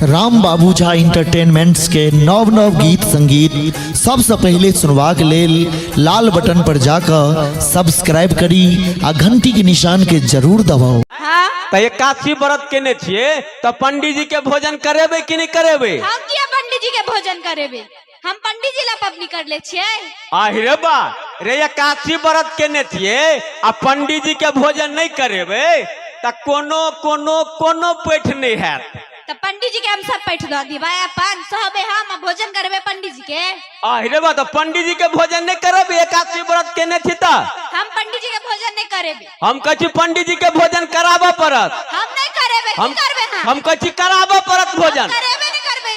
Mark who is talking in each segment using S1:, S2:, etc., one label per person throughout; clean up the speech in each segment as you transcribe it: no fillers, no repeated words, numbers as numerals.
S1: राम बाबू झा इंटरटेनमेंट्स के नव नव गीत संगीत सबसँ पहिले सुनबाक लेल लाल बटन पर जाकऽ सब्सक्राइब करी आ घंटी के निशान के जरूर दबाउ।
S2: हाँ।
S3: तऽ एकादशी व्रत केने छियै तऽ पंडीजी के भोजन करेबै कि नहि करेबै?
S2: हम किया पंडीजी के भोजन करेबै? हम पंडीजी ला पबनी कर ले छियै।
S3: आहि रे बा रे, एकादशी व्रत केने छियै आ पंडीजी के भोजन नहि करेबै तऽ कोनो कोनो कोनो पैठ नहि हैत।
S2: तऽ पंडीजी के हम सब पैठ दऽ देबै, अपन सहबे हम आ भोजन करबै पंडीजी के।
S3: आहि रे बा, तऽ पंडीजी के भोजन नहि करेबै एकादशी व्रत केने छी तऽ?
S2: हम पंडीजी के भोजन नहि करेबै।
S3: हम कहै छी पंडीजी के भोजन कराबऽ पड़त।
S2: हम नहि करेबै। की
S3: हम
S2: करबै हम?
S3: हम कहै छी कराबऽ पड़त भोजन।
S2: करेबै नहि करबै।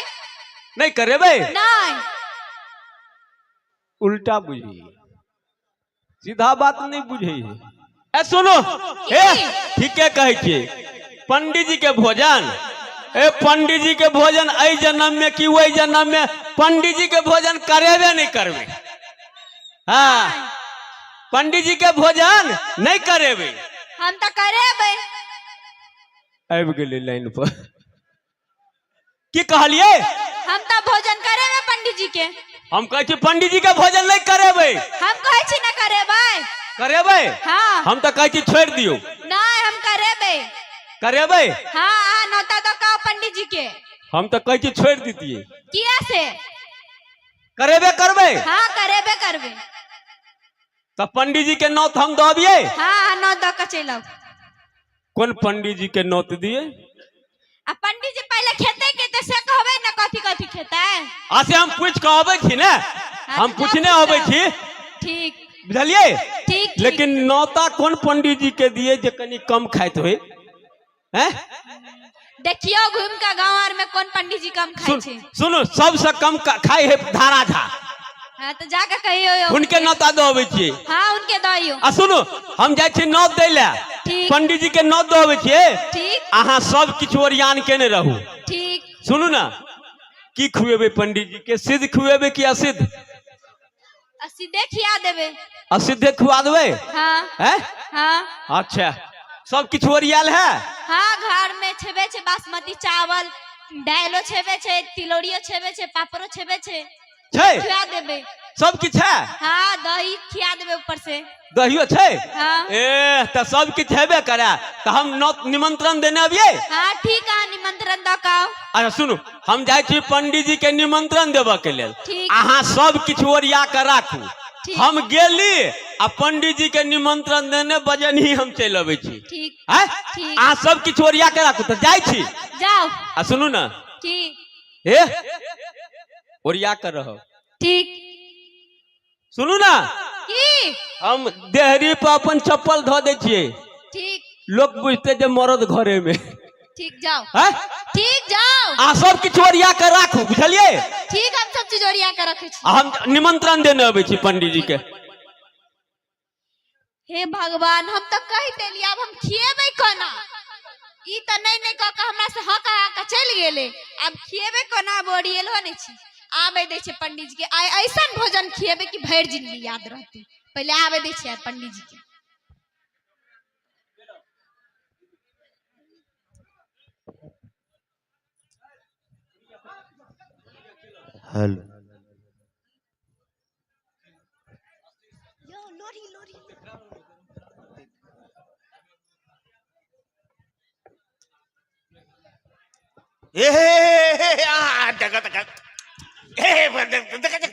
S3: नहि करेबै?
S2: नहि।
S3: उल्टा बुझी, सीधा बात नहि बुझै है। ए सुनो, हे ठीके कहै छियै, पंडीजी के भोजन, ए पंडीजी के भोजन एहि जन्म में कि ओहि जन्म में पंडीजी के भोजन करेबे नहि करबै। हाँ, पंडीजी के भोजन नहि करेबै।
S2: हम तऽ करेबै।
S3: आबि गेलै लाइन पर। की कहलियै?
S2: हम तऽ भोजन करेबै पंडीजी के।
S3: हम कहै छी पंडीजी के भोजन नहि करेबै।
S2: हम कहै छी ना करेबै।
S3: करेबै?
S2: हाँ।
S3: हम तऽ कहै छी छोड़ि दियौ।
S2: नहि, हम करेबै।
S3: करेबै?
S2: हाँ, अहाँ नौता दऽ कऽ आउ पंडीजी के।
S3: हम तऽ कहै छी छोड़ि दितियै।
S2: किया से?
S3: करेबे करबै?
S2: हाँ, करेबे करबै।
S3: तऽ पंडीजी के नौत हम दऽ अबियै?
S2: हाँ, अहाँ नौत दऽ कऽ चलि आउ।
S3: कोन पंडीजी के नौत दियै?
S2: आ पंडीजी पहिले खेतै के तऽ से कहबै ने, कथी कथी खेतै?
S3: आ से हम पूछि कऽ अबै छी ने। हम
S2: तऽ जाउ
S3: पूछने
S2: पूछि
S3: अबै
S2: कऽ।
S3: छी।
S2: ठीक।
S3: बुझलियै?
S2: ठीक, ठीक।
S3: लेकिन नौता कोन पंडीजी के दियै जे कनि कम खाइत होइ? हैं?
S2: देखियौ घुमि कऽ गाँव आर में कोन पंडीजी कम खाइ
S3: सुन
S2: छै।
S3: सुनू, सबसँ कम खाइ है धारा झा।
S2: हाँ, तऽ जाकऽ कहियौ यौ।
S3: हुनके नौता दऽ अबै छियै।
S2: हाँ, हुनके दऽ अइयौ।
S3: आ सुनू, हम जाइ छी नौत दै लए।
S2: ठीक।
S3: पंडीजी के नौत दऽ अबै छियै।
S2: ठीक।
S3: अहाँ सब किछु ओरियान केने रहू।
S2: ठीक।
S3: सुनू ने, की खुएबै पंडीजी के? सिद्ध खुएबै कि असिद्ध?
S2: असिद्धे खिया देबै।
S3: असिद्धे खुआ देबै?
S2: हाँ।
S3: हैं?
S2: हाँ।
S3: अच्छा, सब किछु ओरियाल है?
S2: हाँ, घर में छेबे छै बासमती चावल, दालियो छेबे छै, तिलौरियो छेबे छै, पापड़ो छेबे छै।
S3: छै?
S2: खिया देबै।
S3: सब किछु है?
S2: हाँ, दही खिया देबै ऊपर से।
S3: दहियो छै?
S2: हाँ।
S3: ए तऽ सब किछु हेबे करे, तऽ हम निमंत्रण देने अबियै?
S2: हाँ, ठीक है, निमंत्रण दऽ कऽ आउ।
S3: अच्छा सुनू, हम जाइ छी पंडीजी के निमंत्रण देबऽ के लेल।
S2: ठीक।
S3: अहाँ सब किछु ओरिया कऽ राखू।
S2: ठीक।
S3: हम गेली आ पंडीजी के निमंत्रण देने बजनही हम चलि अबै छी।
S2: ठीक।
S3: आँय?
S2: ठीक।
S3: अहाँ सब किछु ओरिया कऽ राखू, तऽ जाइ छी।
S2: जाउ।
S3: आ सुनू ने।
S2: की?
S3: हे ओरिया कऽ रहब।
S2: ठीक।
S3: सुनू ने।
S2: की?
S3: हम देहरी पर अपन चप्पल धऽ दै छियै।
S2: ठीक।
S3: लोक बुझते जे मरद घरे में।
S2: ठीक, जाओ।
S3: हैं?
S2: ठीक, जाओ।
S3: अहाँ सब किछु ओरिया कऽ राखू, बुझलियै?
S2: ठीक, हम सब चीज ओरिया कऽ रखै छी।
S3: आ हम निमंत्रण देने अबै छी पंडीजी के।
S2: हे भगवान, हम तऽ कहि देलियै, आब हम खिएबै कोना? ई तऽ नहि नहि कऽ कऽ हमरा से हक हक कऽ चलि गेलै, आब खिएबै कोना? आब ओरियेलो नहि छी। आबै दै छै पंडीजी के, आइ ऐसन भोजन खिएबै कि भरि जिंदगी याद रहतै। पहिले आबै दै छै पंडीजी के।
S1: हेलो।
S4: हे हे हे हे आ देख देख, हे देख देख,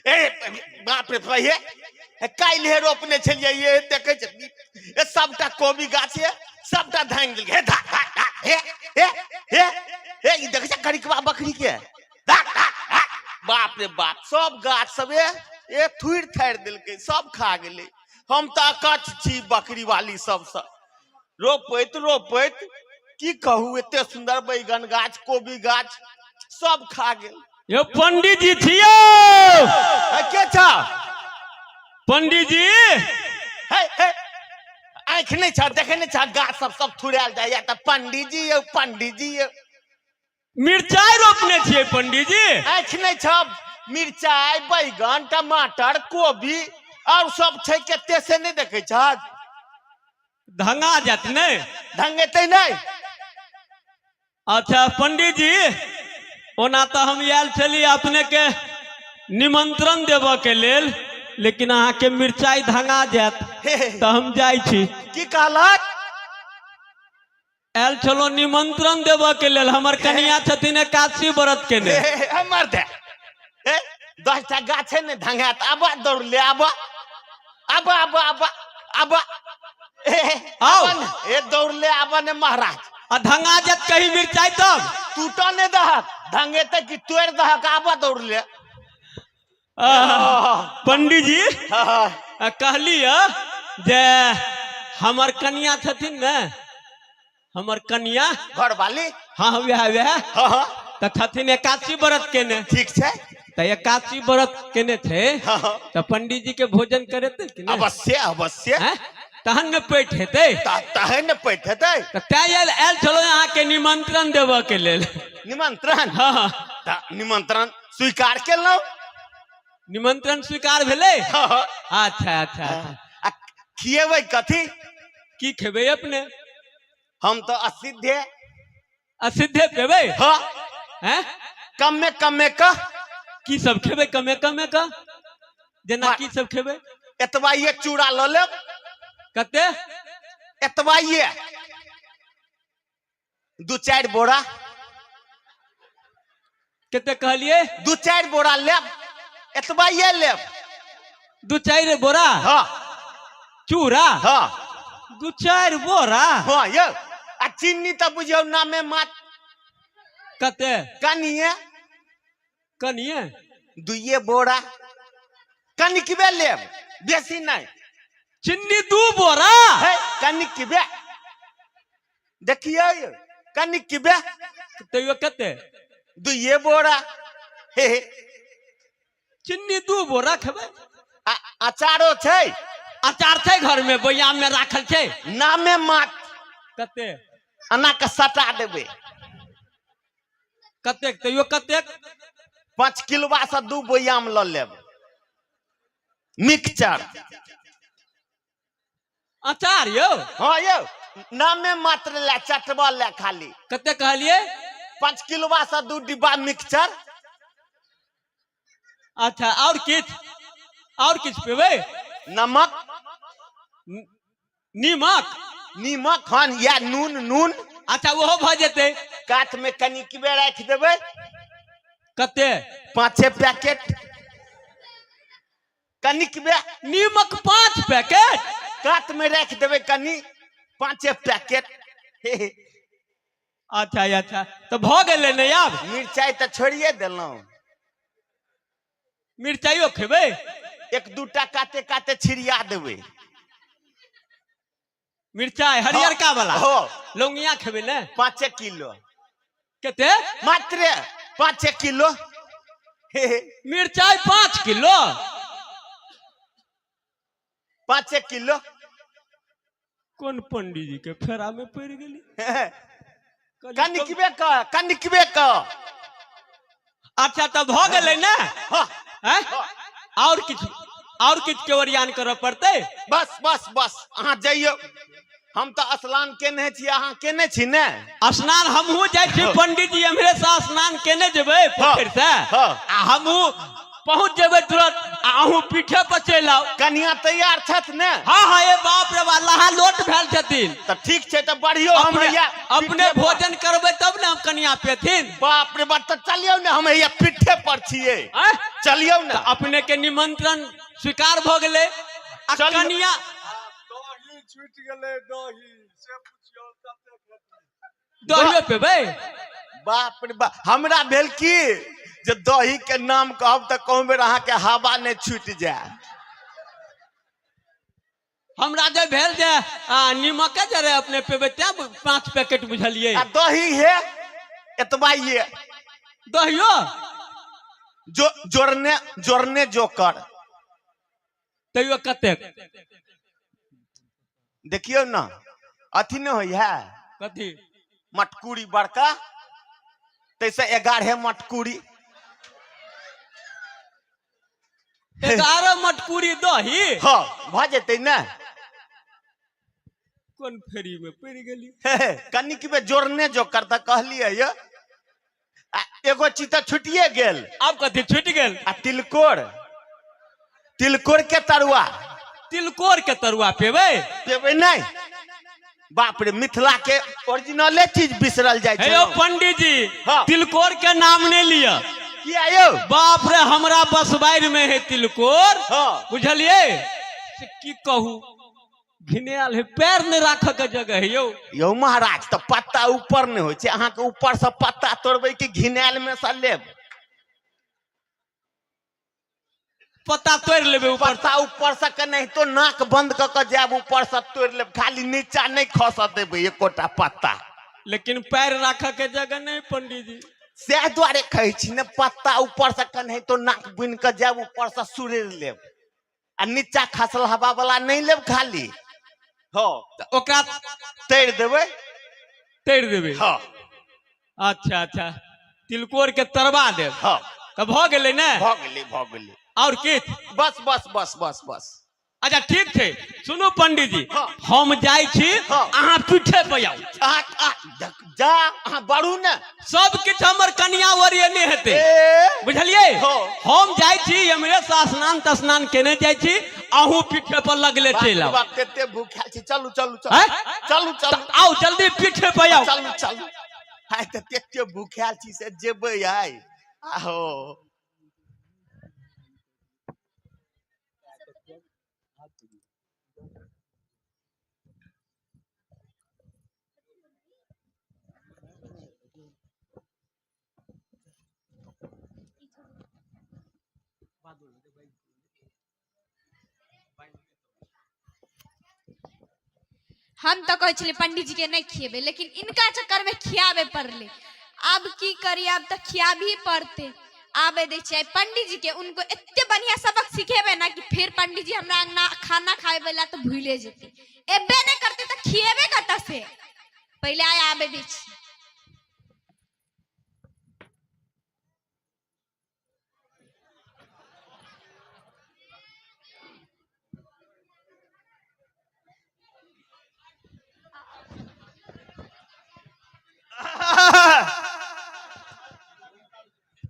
S4: हे बाप रे, हे काल्हि हे रोपने छलियै, ये देखै छै ए सबटा कोबी गाछ ये सबटा धांगि देलकै। हे धा धा धा, हे हे हे हे, ई देखै छै करिकबा बकरी के, धा धा धा, बाप रे बाप, सब गाछ सब ए ए थुरि थारि देलकै, सब खा गेलै। हम तऽ अकच्छ छी बकरी वाली सबसँ। रोपैत रोपैत की कहू, एते सुंदर बैगन गाछ, कोबी गाछ सब खा गेल।
S3: यौ पंडीजी छियौ?
S4: हे, के छ?
S3: पंडीजी।
S4: हे हे, आँखि नहि छ, देखै नहि छ गाछ सब सब थुरायल जाइया तऽ पंडीजी यौ, पंडीजी यौ।
S3: मिरचाइ रोपने छियै पंडीजी?
S4: आँखि नहि छ, मिरचाइ, बैगन, टमाटर, कोबी और सब छै कते से नहि देखै छ?
S3: धंगा जात नहि?
S4: ढंगेतै नहि।
S3: अच्छा पंडित जी, ओना तऽ हम आयल छली अपने के निमंत्रण देबऽ के लेल, लेकिन अहाँके मिरचाई धंगा जायत तऽ हम जाइ छी।
S4: की कहलक?
S3: आयल छलहुँ निमंत्रण देबऽ के लेल, हमर कनिया छथिन एकादशी व्रत केने।
S4: हमर दे 10टा गाछ है ने धंगात, आब दौड़ ले, आब आब आब आब आब
S3: आओ।
S4: ए दौड़ ले आब ने महाराज।
S3: आ धंगा जात कहीं मिरचाई तब
S4: टूटो ने दहक, धंगेते कि तोड़ दहक, आब दौड़ ले।
S3: पंडित जी कहली जे हमर कनिया छथिन ने, हमर कनिया
S4: घरवाली,
S3: हाँ वएह वएह,
S4: हाँ हाँ
S3: तऽ छथिन एकादशी व्रत केने।
S4: ठीक छै।
S3: तऽ एकादशी व्रत केने छै
S4: हाँ, हाँ।
S3: तऽ पंडित जी के भोजन करेतै कि नहि?
S4: अवश्य अवश्य।
S3: हैं? तहन ने पेट हेतै।
S4: तहन ने पेट हेतै।
S3: तऽ तैं आयल छलहुँ अहाँके निमंत्रण देबऽ के लेल।
S4: निमंत्रण?
S3: हाँ, हाँ।
S4: तऽ निमंत्रण स्वीकार केलहुँ।
S3: निमंत्रण स्वीकार भेलै?
S4: हाँ, हाँ।
S3: अच्छा अच्छा अच्छा।
S4: आ खिएबै कथी?
S3: की खेबै अपने?
S4: हम तऽ असिद्धे।
S3: असिद्धे पेबै?
S4: हाँ।
S3: हैं?
S4: कमे कमे का।
S3: की सब खेबै कमे कमे का? जेना की सब खेबै?
S4: एतबा ये चूड़ा लऽ लेब।
S3: कते?
S4: एतबा ये 2-4 बोरा।
S3: कते कहलिए?
S4: 2-4 बोरा लेब, एतबा ये लेब।
S3: 2-4 बोरा?
S4: हाँ।
S3: चूड़ा?
S4: हाँ।
S3: 2-4 बोरा?
S4: हाँ यौ। आ चीनी तऽ बुझियौ नामे मात।
S3: कते?
S4: कनिये।
S3: कनिये?
S4: 2 बोरा। कनिकबे लेब, बेसी नहि।
S3: चीनी 2 बोरा?
S4: है कनिकबे। देखियौ कनिकबे।
S3: तैयो कते?
S4: 2 बोरा। हे हे।
S3: चीनी 2 बोरा खेबै?
S4: आ अचारो छै?
S3: अचार छै घर में, बोयाम में राखल छै।
S4: नामे मात।
S3: कते?
S4: अना के सटा देबै।
S3: कतेक? तैयो कतेक?
S4: 5 किलोआ से 2 बोयाम लऽ लेब। मिक्सचर।
S3: अचार यौ?
S4: हाँ यौ, नामे मात्र ले, चटबा ले खाली।
S3: कते कहलिए?
S4: 5 किलोआ से 2 डिब्बा मिक्सचर।
S3: अच्छा, और किछ? और किछ पेबै?
S4: नमक।
S3: नीमक?
S4: नीमक हन या नून। नून।
S3: अच्छा, ओहो भऽ जेतै।
S4: कात में कनिकबे राखि देबै।
S3: कते?
S4: 5 पैकेट कनिकबे।
S3: नीमक 5 पैकेट?
S4: कात में राखि देबै कनि, 5 पैकेट। हे हे।
S3: अच्छा अच्छा, तऽ भऽ गेलै ने आब?
S4: मिरचाइ तऽ छोड़िए देलहुँ।
S3: मिरचाइयो खेबै?
S4: 1-2 काते काते छिड़िया देबै।
S3: मिरचाइ हरियरका वाला?
S4: हो।
S3: लौंगिया खेबै ने?
S4: 5 किलो।
S3: कते?
S4: मात्र 5 किलो। हे हे।
S3: मिरचाइ 5 किलो?
S4: 5 किलो।
S3: कोन पंडीजी के फेरा में पड़ गेली?
S4: कनिकबे क, कनिकबे क।
S3: अच्छा, तऽ भऽ गेलै ने?
S4: हाँ।
S3: हैं? और किछु, और किछु के ओरियान करऽ पड़तै?
S4: बस बस बस, अहाँ जइयौ। हम तऽ स्नान केने छी, अहाँ केने छी ने?
S3: स्नान हमहूँ जाइ छी पंडीजी, एम्हरे से स्नान केने जेबै पोखरि से,
S4: हाँ।
S3: आ हमहूँ पहुँच जेबै तुरंत, आ अहूँ पीठे पर चलि आउ।
S4: कनिया तैयार छथि ने?
S3: हाँ हाँ, ए बाप रे बा, लहा लोट भेल छथिन।
S4: तऽ ठीक छै, तऽ बढ़ियौ। हम
S3: अपने
S4: हैया
S3: अपने
S4: पीठे पर।
S3: भोजन करबै तब ने हम कनिया पेथिन।
S4: बाप रे बाप, तऽ चलियौ ने, हम हैया पीठे पर छियै।
S3: आँय?
S4: चलियौ ने।
S3: तऽ अपने के निमंत्रण स्वीकार भऽ गेलै। आ
S4: चलियौ।
S3: कनिया
S5: दही छूटि गेलै, दही से पुछियौ कते खेतै।
S3: दहियो पेबै?
S4: बाप रे बाप, हमरा भेल की जे दही के नाम कहब तऽ कहूँ बेर अहाँके हवा नहि छूटि जाय।
S3: हमरा जे भेल जे नीमके जे रहे अपने पेबै तैं 5 पैकेट बुझलियै।
S4: आ दही हे एतबा ये।
S3: दहियो?
S4: जो जोड़ने जोड़ने जोकर।
S3: तैयो कतेक?
S4: देखियौ ने, अथी नहि होइ है।
S3: कथी?
S4: मटकुरी बड़का, तैसे 11 मटकुरी।
S3: 11 मटकुरी दही?
S4: हाँ, भऽ जेतै ने।
S3: कोन फेरी में पड़ि गेली।
S4: हे, कनिक बे जोड़ने जो करता कहलियै य। आ एगो चीज तऽ छुटिए गेल।
S3: आब कथी छुटि गेल?
S4: आ तिलकोर, तिलकोर के तरुआ।
S3: तिलकोर के तरुआ पेबै?
S4: पेबै नहि। बाप रे, मिथिला के ओरिजिनले चीज बिसरल जाइ
S3: हे
S4: छै।
S3: यौ पंडित जी,
S4: हाँ।
S3: तिलकोर के नाम नहि लिअ।
S4: किया यौ?
S3: बाप रे, हमरा बसबारि में है तिलकोर।
S4: हाँ।
S3: बुझलियै से की कहू, घिनायल है, पैर नहि राखऽ के जगह है यौ।
S4: यौ महाराज, तऽ पत्ता ऊपर नहि होइ छै? अहाँके ऊपर से पत्ता तोड़बै कि घिनायल में से लेब?
S3: पत्ता तोड़ि लेबै ऊपर।
S4: पत्ता ऊपर से के नहीं तो नाक बंद कऽ के जायब, ऊपर से तोड़ि लेब, खाली नीचा नहि खसऽ देबै एकोटा पत्ता।
S3: लेकिन पैर राखऽ के जगह नहि पंडीजी।
S4: सएह दुआरे कहै छी ने, पत्ता ऊपर से केनाहितो नाक बुनि कऽ जायब, ऊपर से सुरड़ि लेब आ नीचा खसल हवा वाला नहि लेब खाली। हँ।
S3: तऽ ओकरा
S4: तैर देबै।
S3: तैर देबै।
S4: हँ।
S3: अच्छा अच्छा, तिलकोर के तरवा देब।
S4: हँ।
S3: तऽ भऽ गेलै ने?
S4: भऽ गेलै, भऽ गेलै।
S3: आओर किछु?
S4: बस बस बस बस बस।
S3: अच्छा ठीक छै, सुनू पंडीजी।
S4: हाँ।
S3: हम जाइ छी।
S4: हाँ।
S3: अहाँ पीठे पर आउ।
S4: अहाँ जा, अहाँ बढ़ू ने।
S3: सब किछु हमर कनिया ओरियने हेतै।
S4: ए
S3: बुझलियै?
S4: हाँ।
S3: हम जाइ छी, एमरे से स्नान तस्नान केने जाइ छी, अहूँ पीठे पर लगले
S4: बाप रे
S3: चलि आउ।
S4: बाप, कते भूखायल छी। चलू चलू चलू।
S3: आँय?
S4: चलू चलू।
S3: तऽ आउ जल्दी, पीठे पर आउ।
S4: चलू चलू। आइ तऽ कते भूखायल छी से जेबै आइ। आहो।
S2: हम तऽ कहै छलियै पंडीजी के नहि खिएबै, लेकिन इनका चक्कर में खियाबे पड़लै। आब की करी, आब तऽ खियाबही पड़तै। आबे दै छियै पंडीजी के, उनको एते बढ़िया सबक सिखेबै ना कि फिर पंडीजी हमरा अंगना खाना खाए वाला तऽ भूले जेतै, एबे नहि करतै तऽ खिएबे कतऽ से। पहिले आइ आबे दै छियै।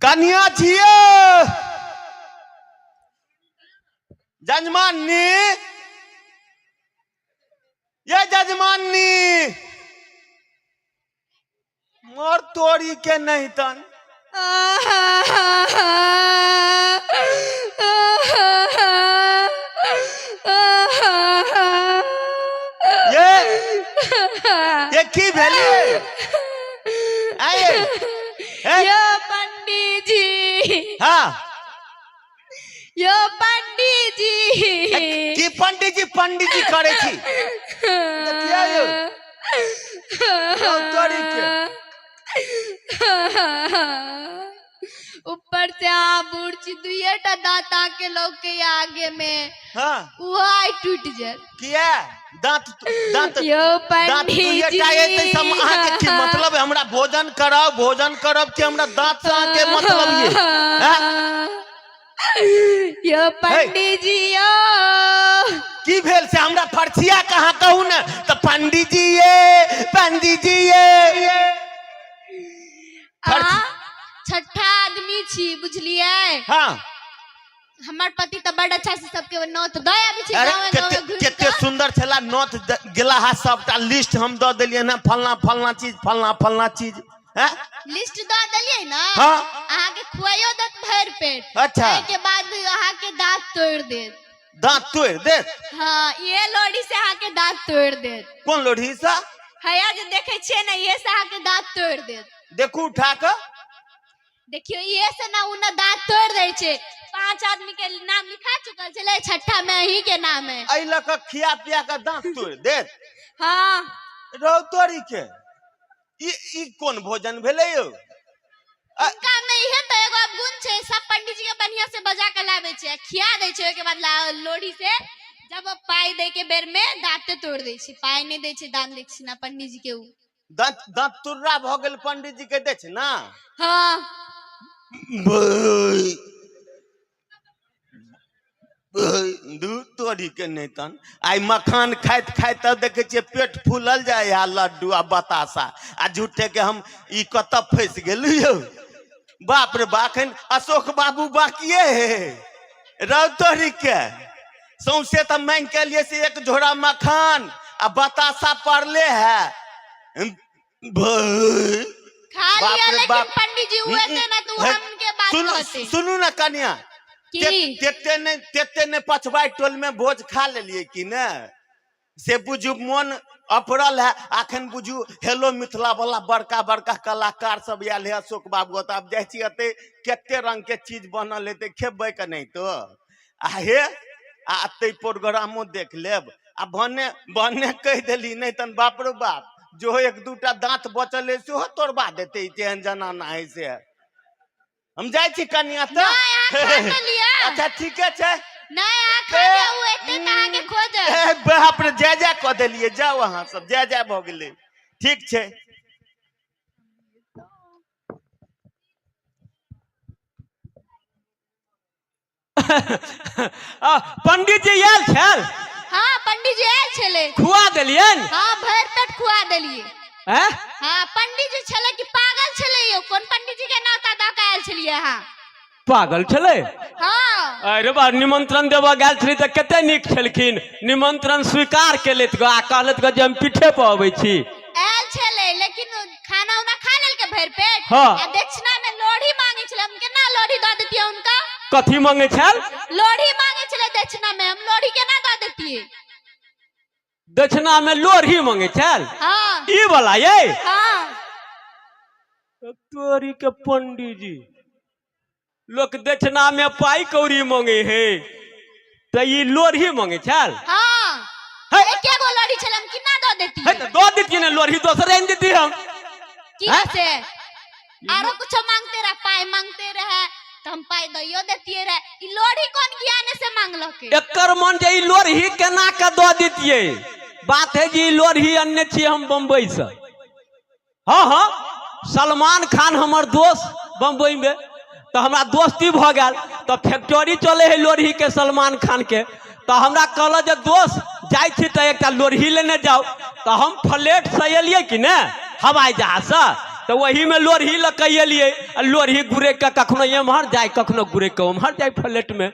S4: कनिया छियै जजमानी, ये जजमानी, मोर तोरी के नहीं तन। ये ये की भेलै आये ए?
S2: यो पंडीजी।
S4: हाँ।
S2: यो पंडीजी।
S4: की पंडीजी पंडीजी करै छी? देखियै यौ। यौ तोरी के।
S2: ऊपर से अहाँ बूढ़ छी, दुइये टा दांत अहाँके लौके आगे में।
S4: हाँ।
S2: ओहो आइ टूटि जायत।
S4: किया दांत दांत
S2: यौ
S4: दांत
S2: पंडीजी।
S4: दुइये टा एतै से हम अहाँके की मतलब है? हमरा भोजन कराउ, भोजन करब कि हमरा दांत से अहाँके मतलब ये? हैं?
S2: यौ पंडीजी यौ।
S4: की भेल से हमरा फरछिया कहाँ कहू ने तऽ पंडीजी ये, पंडीजी ये।
S2: अहाँ छठा आदमी छी, बुझलियै?
S4: हाँ।
S2: हमर पति तऽ बड अच्छा से सबके नोत दऽ आबै छै।
S4: अरे
S2: गाँवे
S4: कते
S2: गाँवे घुमि
S4: कते
S2: कऽ।
S4: सुंदर छला नोत गेला हा, सबटा लिस्ट हम दऽ देलियै ने, फलना फलना चीज, फलना फलना चीज हैं?
S2: लिस्ट दऽ देलियै ने।
S4: हाँ।
S2: अहाँके खुआइयो देत भरि पेट।
S4: अच्छा।
S2: एहिके बाद अहाँके दांत तोड़ि देत।
S4: दांत तोड़ि देत?
S2: हाँ, इहे लोड़ी से अहाँके दांत तोड़ि देत।
S4: कोन लोढ़ी से?
S2: हैया जे देखै छियै ने, इहे से अहाँके दांत तोड़ि देत।
S4: देखू उठा कऽ।
S2: देखियो, इहे से ना उना दांत तोड़ दै छै। 5 आदमी के नाम लिखा चुकल छलै, छठा में अही के नाम है।
S4: एहि लऽ कऽ खिया पिया कऽ दांत तोड़ि देत?
S2: हाँ।
S4: रौ तोरी के, ई ई कोन भोजन भेलै यौ?
S2: उनका में इहे तऽ एगो अवगुण छै, सब पंडित जी के बढ़िया से बजा के लाबै छै, खिया दै छै, ओहिके बाद लोढ़ी से जब पाई दै के बेर में दांते तोड़ दै छै, पाई नहि दै छै दान दक्षिणा पंडित जी के उ।
S4: दांत दांत तुर्रा भऽ गेल पंडित जी के दै छै ना?
S2: हाँ।
S4: बै। दूध तोरी के नहि तन आइ मखान खाइत खाइत तब देखै छियै पेट फूलल जाइ है लड्डू आ बताशा आ झूठे के हम ई कतऽ फँसि गेली यौ। बाप रे बा, एखन अशोक बाबू बाकिए हे रौ तोरी के। सौंसे तऽ मांगि के लिए से एक झोरा मखान आ बताशा पड़ले है।
S2: खा
S4: बाप
S2: लिया
S4: रे
S2: लेकिन
S4: बाप।
S2: पंडित जी हुए थे ना तो
S4: हे,
S2: हमके बात
S4: सुनू
S2: कहते।
S4: सुनू ना कन्या,
S2: की?
S4: तेते ने तेते ने पछबाइ टोल में भोज खा लेलिए कि ने, से बुझू मन अफरल है। अखन बुझू हेलो मिथिला वाला बड़का बड़का कलाकार सब आयल है अशोक बाबू, तऽ आब जाइ छी एते कते रंग के चीज बनल हेतै, खेबै के नहि तो आ हे आ एते प्रोग्रामो देख लेब। आ भने भने कहि देली नहि तन बाप रे बाप जो एक दूटा दांत बचल है सेहो तोड़बा देतै तेहन जनाना है। से हम जाइ छी कनिया तऽ।
S2: नहि, अहाँ खा तऽ लिअ।
S4: अच्छा ठीके छै।
S2: नहि, अहाँ खा लिअ, ओ एते तऽ अहाँके खोजत।
S4: ए बाप रे, जय जय कऽ देलियै, जाउ अहाँ सब, जय जय भऽ गेलै, ठीक छै।
S3: आ, पंडित जी आयल छल?
S2: हाँ पंडित जी आयल छलै।
S3: खुआ देलियनि?
S2: हाँ भरि पेट खुआ देलियै।
S3: हैं?
S2: हाँ पंडित जी छलै कि पागल छलै यौ? कोन पंडित जी के नाता दऽ के आयल छलियै अहाँ?
S3: पागल छलै?
S2: हाँ।
S3: अरे बा, निमंत्रण देबऽ गेल छली तऽ कते नीक छलखिन, निमंत्रण स्वीकार केलथि ग आ कहलथि ग जे हम पीठे पर अबै छी।
S2: आयल छलै लेकिन खाना उना खा लेलकै भरि पेट।
S3: हाँ।
S2: आ दक्षिणा में लोढ़ी मांगे छलै, हम केना लोढ़ी दऽ देतियै हुनका?
S3: कथी मांगे छल?
S2: लोढ़ी मांगे छलै दक्षिणा में, हम लोढ़ी केना दऽ देतियै?
S3: दक्षिणा में लोढ़ी मांगे छल?
S2: हाँ।
S3: ई वाला ये?
S2: हाँ।
S3: तोरी के पंडीजी लोक दक्षिणा में पाई कौड़ी मांगे है तऽ ई लोढ़ी मांगे छल?
S2: हाँ।
S3: है।
S2: एके गो लोढ़ी छलै, हम केना दऽ देतियै?
S3: है तऽ दऽ देतियै ने लोढ़ी, दोसर आनि देती हम।
S2: की
S3: हैं?
S2: से आरो कुछो मांगते रहे, पाई मांगते रहे तऽ हम पाई दैयो देतियै रहे। ई लोढ़ी कोन ज्ञान से मांगलकै?
S3: एकर मन जे ई लोढ़ी केना के दऽ देतियै। बात है जे ई लोढ़ी अनने छियै हम बम्बई से। हाँ हाँ, सलमान खान हमर दोस्त बम्बई में, तऽ हमरा दोस्ती भऽ गेल तऽ फैक्ट्री चले है लोढ़ी के सलमान खान के। तऽ हमरा कहलक जे दोस्त जाइ छी तऽ एकटा लोढ़ी लेने जाउ। तऽ हम फ्लैट से एलियै कि ने हवाई जहाज से, तऽ ओहीमे लोढ़ी लऽ कऽ एलियै आ लोढ़ी गुड़ैक कऽ कखनो एम्हर जाय कखनो गुड़ैक कऽ ओम्हर जाय फ्लैट में।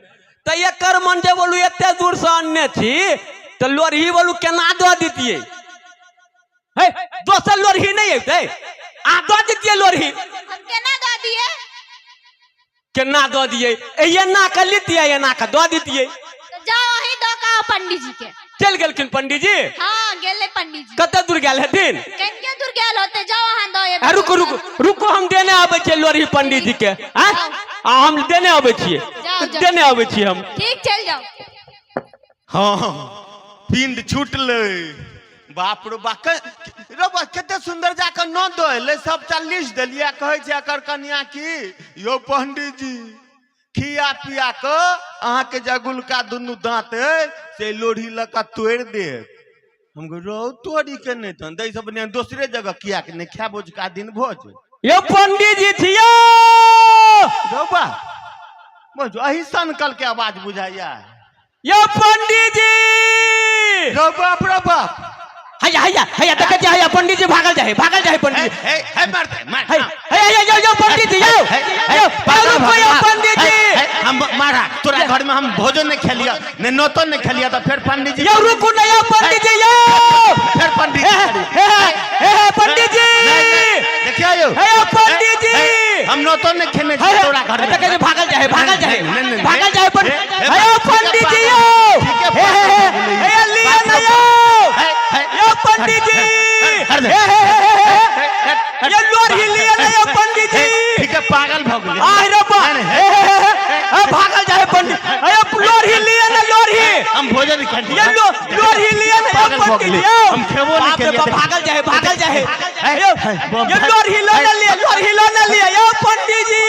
S3: तऽ एकर मन जे बोलू एते दूर से अनने छी तऽ लोढ़ी बोलू केना दऽ दितियै? हे दोसर लोढ़ी नहीं अयतै, आ दऽ दितियै लोढ़ी।
S2: हम केना दऽ दियै?
S3: केना दऽ दियै? एना के लितियै, एना के दऽ दितियै।
S2: तऽ जाउ अहीं दऽ कऽ आउ पंडित जी के।
S3: चलि गेलखिन पंडीजी?
S2: हाँ गेलै पंडित जी।
S3: कते दूर गेल हेथिन?
S2: कनिके दूर गेल होते, जाउ अहाँ दऽ
S3: आ रुकू रुकू रुकू, हम देने आबै छियै लोढ़ी पंडीजी के। आँय? आ हम देने आबै छियै।
S2: जाउ, जाउ।
S3: देने आबै छियै हम।
S2: ठीक, चलि जाउ।
S4: हाँ पिंड छूटलै। बाप रे बाप, रे बा कते सुंदर जाके न दऽ एलै, सबटा लिस्ट देलियै। कहै छै एकर कनिया की यौ पंडीजी खिया पिया कऽ अहाँके जे अगुलका दुनू दाँत अइ से लोढ़ी लऽ कऽ तोड़ि देत। हम कहै रौ तोड़ी के नहि तहन दै सब बढ़िआँ दोसरे जगह किया के नहि खायब ओझुका दिन भोज।
S3: यौ पंडीजी छियौ?
S4: रौ बा बुझू अही सनकल के आवाज बुझाइया।
S3: यौ पंडीजी।
S4: रौ बाप रे बाप।
S3: हैया हैया हैया देखै छियै, हैया पंडीजी भागल जाइ है, भागल जाइ है पंडीजी।
S4: हे हे मारते मार।
S3: है है है यौ यौ पंडीजी यौ यौ रुको यौ पंडीजी।
S4: हम मारा तोरा घर में हम भोजन नहीं खेलिया ने नौतो नहीं खेलिया तो फिर पंडीजी।
S3: यौ रुकू ने यौ पंडीजी यौ।
S4: फिर पंडीजी।
S3: हे हे हे पंडीजी।
S4: देखियो यौ।
S3: हे यौ पंडीजी।
S4: हम नौतो नहीं खेने
S3: हे
S4: तोरा घर में।
S3: देखै छियै भागल जाइ है, भागल जाइ है, भागल जाइ है पंडीजी।
S4: हे,
S3: हे यौ पंडीजी यौ। हे हे हे हे लिअ ने यौ। यौ पंडीजी। हे हे हे हे ये लोढ़ी लिअ ने यौ पंडीजी।
S4: ठीक है पागल भऽ गेलै।
S3: आह रे बा। हे हे हे हे भागल जाइ है पंडीजी। हे यौ लोढ़ी लिअ ने लोढ़ी।
S4: हम भोजन खेलियै।
S3: ये लोढ़ी लिअ ने यौ
S4: पागल भऽ
S3: पंडीजी
S4: गेलै।
S3: यौ।
S4: हम खेबो नहि
S3: बाप रे
S4: केलियै।
S3: बाप, भागल जाइ है, भागल जाइ है। यौ ये लोढ़ी लऽ ने लिअ, लोढ़ी लऽ ने लिअ यौ पंडीजी।